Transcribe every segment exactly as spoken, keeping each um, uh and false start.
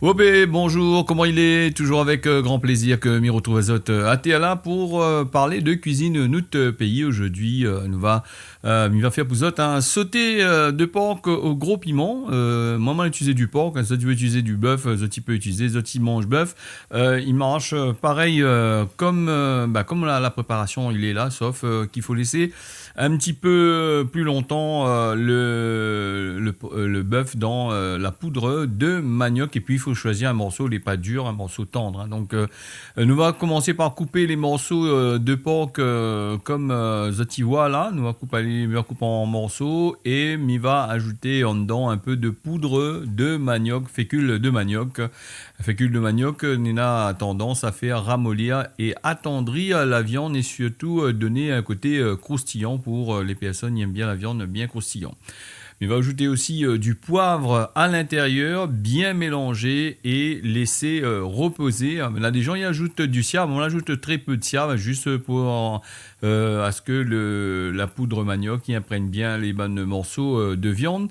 Obé, bonjour, koman i lé ? Toujours avec, euh, grand plaisir ke mi retrouv azot, euh, atèr la pour, euh, parler de cuisine nout, euh, pays. Aujourd'hui, euh, nou va, euh, mi va fèr pou zot in sauté, euh, de porc au gros piment. Euh, moin, moin la itiliz du porc, hein, zot i vé itiliz du bœuf, euh, zot i pé itiliz, zot i manz bœuf. Euh, i marsh, euh, parèy, euh, kom, euh, bah, kom la, la préparasion i lé la, sof, euh, k'i fo lès in ti pé, euh, pli lontan, euh, le, le, euh, le bœuf dan, euh, la poud de maniok. É pi, i fo shoizi in morso lé pa dir, in morso tann, hein. Donk, euh, nou va komans par koup lé morso, euh, de porc, euh, kom, euh, zot i voi la. Nou va koup, mi va koup an morso é mi va azout andan in pé de poud de maniok, fékul de maniok. Fékul de maniok, euh, néna tandans a fèr ramolir é atandrir la viann é sirtou, euh, doné in koté, euh, kroustiyan pou, euh, lé pèrsone i èm bien la viann bien kroustiyan. Mi va azout osi, euh, du poiv a l'intérieur, bien mélanzé é lès, euh, repozé. Euh, néna dé zan i azout du siav, moin la azout trè pé de siav, zis pou, euh, aske le, la poud maniok i inprègn bien lé bann morso, euh, de viann.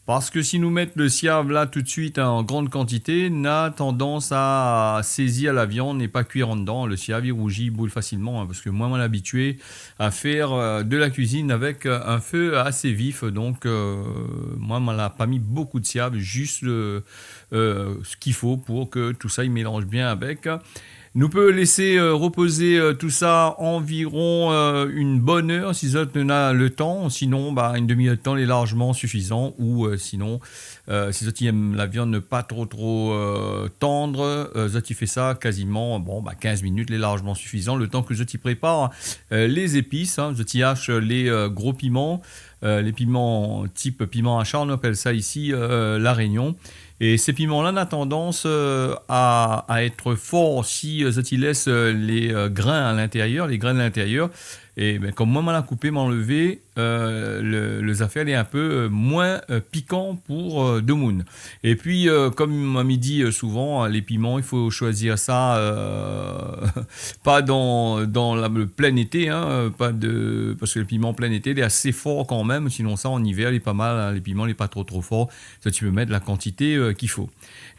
Parske si nou mèt le siav la tout de suit, hein, an gran kantité, na tandans a sézir la viann é pa kuir andan. Le siav i rouzi, i bril fasilman, hein, parske moin, moin la abitié a fèr, euh, de la kuizine avèk, euh, in fé asé vif. Donk, euh, moin, moin la pa mi bokou de siav, zis le, euh, sak i fo pou ke tousa i mélanz bien avèk. Nou pé lès, euh, repozé, euh, tousa anviron, euh, in bone èr, si zot néna le tan. Sinon, bah, in demi èr de tan lé larzman sifizan. Ou, euh, sinon, euh, si zot i èm la viann pa tro, tro, euh, tann, euh, zot i fé sa kaziman, bon, bah, kinz minit lé larzman sifizan. Le tan ke zot i prépar, euh, lé zépis, hein, zot i ash lé, euh, gro piman, euh, lé piman tip piman ashar, nou apèl sa isi, euh, La Rényon. É sé piman la na tandans, euh, a, a èt for si, euh, zot i lès, euh, lé, euh, grin a l'intérieur, lé grin a l'intérieur. É bin, kom moin, moin la koupé, moin la anlèv, euh, le, le zafèr lé in pé, euh, moin, euh, pikan pou, euh, demoun. É pi, euh, kom mi di, euh, souvan, hein, lé piman, i fo shoizi sa, euh, pa dan, dan la, le plin été, hein, euh, pa de, parske le piman plin été lé asé for kanmèm. Sinon sa, an ivèr lé pa mal, hein, lé piman lé pa tro, tro for. Sa, ti pé mèt la kantité, euh, k'i fo.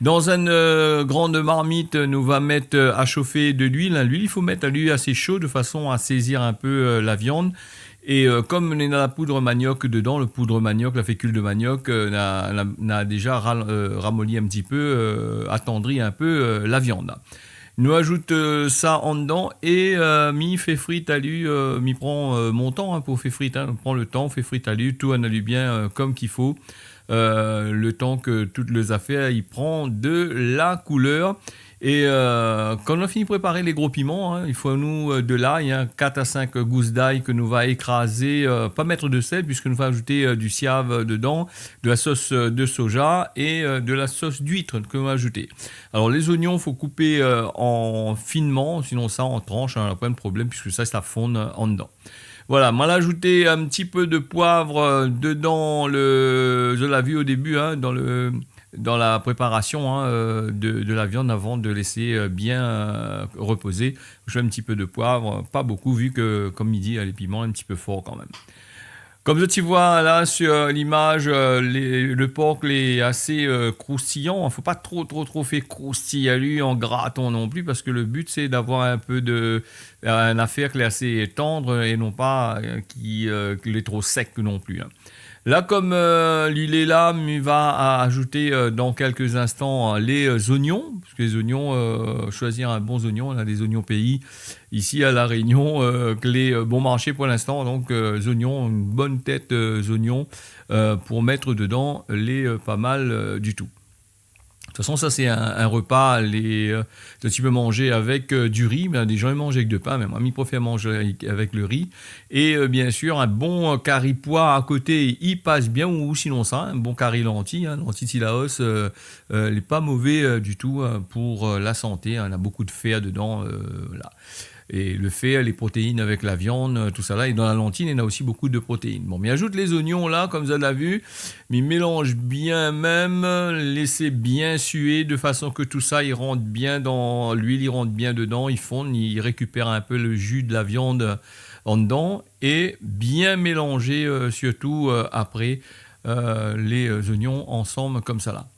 Dan in, euh, gran marmit, nou va mèt, euh, a shofé de luil, hein. Luil, i fo mèt ali asé sho de fason a sézir in pé, euh, la viann. É, euh, kom néna la poud maniok dedan, le poud maniok, la fékul de maniok, euh, na, na, na déza ral-, euh, ramoli in ti pé, euh, atandri in pé, euh, la viann. Nou azout, euh, sa andan é, euh, mi fé frir ali, euh, mi pran, euh, mon tan, hein, pou fé frir, hein. Pran le tan, fé frir ali, tourn ali bien, euh, kom k'i fo, euh, le tan ke tout lé zafèr i pran de la koulèr. É, euh, kan nou la fini préparé lé gro piman, hein, i fo anou, euh, de lay, hein, kat a sink gous d'ay ke nou va ékrazé, euh, pa mèt de sèl, piske nou va azout, euh, du siav, euh, dedan, de la sos, euh, de soja é, euh, de la sos d'uit ke nou va azouté. Alor, lé zoignon, fo koupé, euh, an finman, sinon sa, an transh, hein, na poin de problèm, piske sa, sa i fonn, euh, andan. Voilà, moin la azout in ti pé de poiv, euh, dedan le, zot la vi o débu, hein, dan le, dan la préparasion, hein, euh, de, de la viann avan de lès, euh, bien, euh, repozé. Mi mèt in ti pé de poiv, pa bokou, vi ke, kom mi di, lé piman in ti pé for kanmèm. Kom zot i voi la, sur, euh, l'imaz, euh, lé, le porc lé asé, euh, kroustiyan. Fo pa tro, tro, tro fé kroustiy ali an gratan non pli, parske le bi, sé d'avoir in pé de, euh, in zafèr ki lé asé tann é non pa, euh, ki, euh, ki lé tro sèk non pli, hein. La, kom, euh, luil lé la, mi va a-, azouté, euh, dan kèlk instan, euh, lé, euh, zoignon, parske lé zoignon, euh, shoizi in bon zoignon, néna dé zoignon péi, isi a La Rényon, euh, ke lé, euh, bon marshé pou l'instan. Donk, euh, zoignon, in bone tèt, euh, zoignon, euh, pou mèt dedan, lé, euh, pa mal, euh, ditou. De tout fason, sa, sé in, in repa, lé, euh, ke ti pé manzé avèk, euh, du ri, mé dé zan i manz avèk de pin, mé moin, mi préfèr manzé avèk, avèk le ri. É, euh, bien sir, in bon, euh, kari poi a koté, i pas bien, ou sinon sa, in bon kari lanti, hein, lanti Cilaos, euh, euh, lé pa mové, euh, ditou, euh, pou, euh, la santé, hein, néna bokou de fèr dedan, euh, la. É le fèr, lé protéine avèk la viann, euh, tousala. É dan la lanti, néna osi bokou de protéine. Bon, mi azout lé zoignon la, kom zot la vi, mi mélanz bien mèm, lès bien sué de fason ke tousa i rant bien dan luil, i rant bien dedan, i fonn, i rékipèr in pé le ji de la viann andan, é bien mélanzé, euh, sirtou, euh, apré, euh, lé, euh, zoignon ansanm komsa la.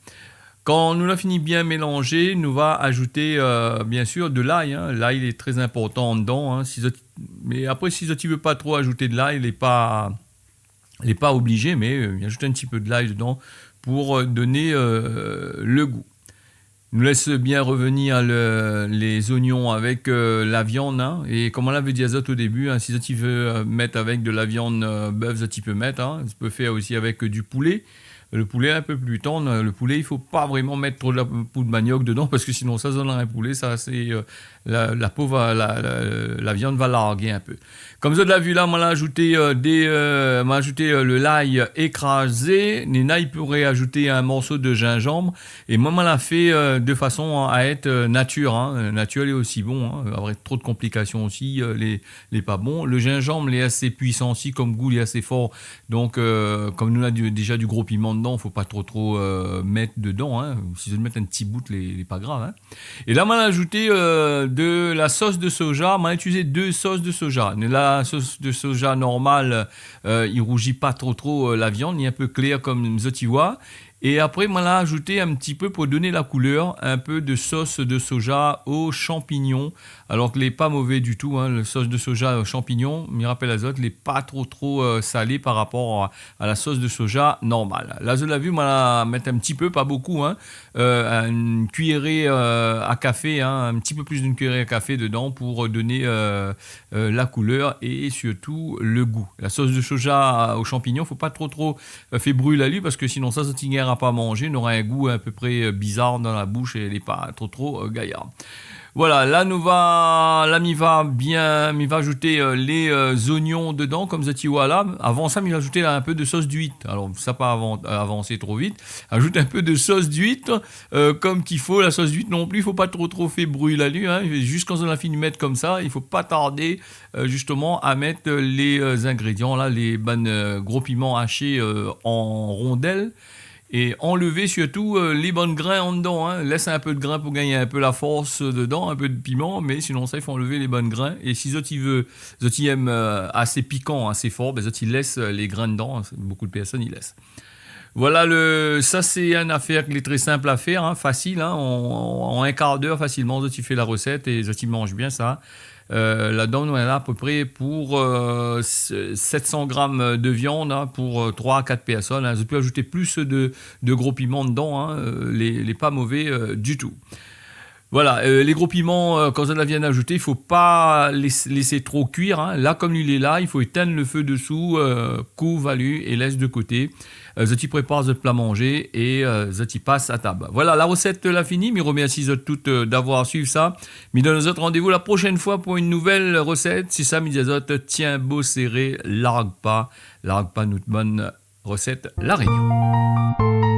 Kan nou la fini bien mélanzé, nou va azouté, euh, bien sir, de lay, hein. Lay, lé trè inportan andan, hein. Si zot, mé apré, si zot i vé pa tro azouté de lay, lé pa, lé pa oblizé, mé, euh, azout in ti pé de lay dedan pou, euh, doné, euh, le gou. Nou lès bien revenir le, lé zoignon avèk, euh, la viann, hein. É konm nou lavé di azot o débu, hein, si zot i vé, euh, mèt avèk de la viann, euh, bèf, zot i pé mèt, hein. Zot i pé fé osi avèk, euh, du poulé. Le poulé, in pé pli tann. Le poulé, i fo pa vréman mèt tro de la poud maniok dedan, parske sinonsa, sa, dann in poulé, sa, sé, euh, la, la po va, la, la, la viann va largé in pé. Konm zot la vi la, moin la azouté, euh, dé, euh, moin la azouté, euh, le lay ékrazé. Néna i pouré azouté in morso de zinzanm. É moin, moin la fé, euh, de fason a èt, euh, natir, hein. Euh, natir lé osi bon, hein. Avèk tro de konplikasion osi, euh, lé, lé pa bon. Le zinzanm lé asé puisan osi, konm gou, lé asé for. Donk, euh, konm nou na du, déza du gro piman dedan, fo pa tro, tro, euh, mèt dedan, hein. Si zot i mèt in ti bout, lé, lé pa grav, hein. É la, moin la azouté, euh, de la sos de soja. Moin la itilizé dé sos de soja. La sos de soja normal, euh, i rouzi pa tro, tro, euh, la viann. Li lé in pé klèr konm zot i voi. É apré, moin la azouté in ti pé pou doné la koulèr, in pé de sos de soja o shanpignon. Alor ke lé pa mové ditou, hein, le sos de soja o shanpignon, mi rapèl azot, lé pa tro, tro, euh, salé par rapor a, a la sos de soja normal. La, zot la vi, moin la mèt in ti pé, pa bokou, hein, euh, in kuiyèré, euh, a kafé, hein, in ti pé plis d'in kuiyèré a kafé dedan pou doné, euh, euh, la koulèr é sirtou le gou. La sos de soja o shanpignon, fo pa tro, tro, euh, fé bril ali, parske sinonsa, zot i gningn pa manzé, nora in gou a pé pré, euh, bizar dann la boush é lé pa tro, tro, euh, gayar. Voilà, la nou va, la mi va bien, mi va azouté, euh, lé, euh, zoignon dedan, konm zot i voi la. Avan sa, mi va azouté la in pé de sos d'uit. Alor, sa pa avan, euh, avansé tro vit. Azout in pé de sos d'uit, euh, konm k'i fo. La sos d'uit non pli, fo pa tro, tro fé bril ali, hein. Zis kan zot la fini mèt konmsa, i fo pa tardé, euh, zistoman, a mèt, euh, lé, euh, zingrédian la, lé bann, euh, gro piman ashé, euh, an rondèl. É anlèv sirtou, euh, lé bann grin andan, hein. Lès in pé de grin pou gingn in pé la fors, euh, dedan, in pé de piman, mé sinonsa, i fo anlèv lé bann grin. É si zot i vé, zot i èm, euh, asé pikan, asé for, bin, zot i lès, euh, lé grin dedan, hein. Bokou de pèrsone i lès. Voilà, le, sa sé in afèr ki lé trè sinp a fèr, hein, fasil, hein. An, an in kar d'èr, fasilman, zot i fé la rosèt é zot i manz bien sa. Euh, ladan, nou néna a pé pré pou, euh, s-, sèt san gram de viann, hein, pou, euh, troi a kat pèrsone, hein. Zot i pé azout plis de, de gro piman dedan, hein, euh, lé, lé pa mové, euh, ditou. Voilà, euh, lé gro piman, euh, kan zot la fine azouté, i fo pa lès-, lès tro kuir, hein. La, konm li lé la, i fo étinn le fé desou, euh, kouv ali é lès de koté. Euh, zot i prépar zot pla manzé é, euh, zot i pas a tab. Voilà, la rosèt la fini. Mi romèrsi zot tout, euh, d'avoir suiv sa. Mi donn azot randévou la proshèn foi pou in nouvèl rosèt. Si sa, mi di azot, tienbo séré, larg pa, larg pa nout bann rosèt La Rényon.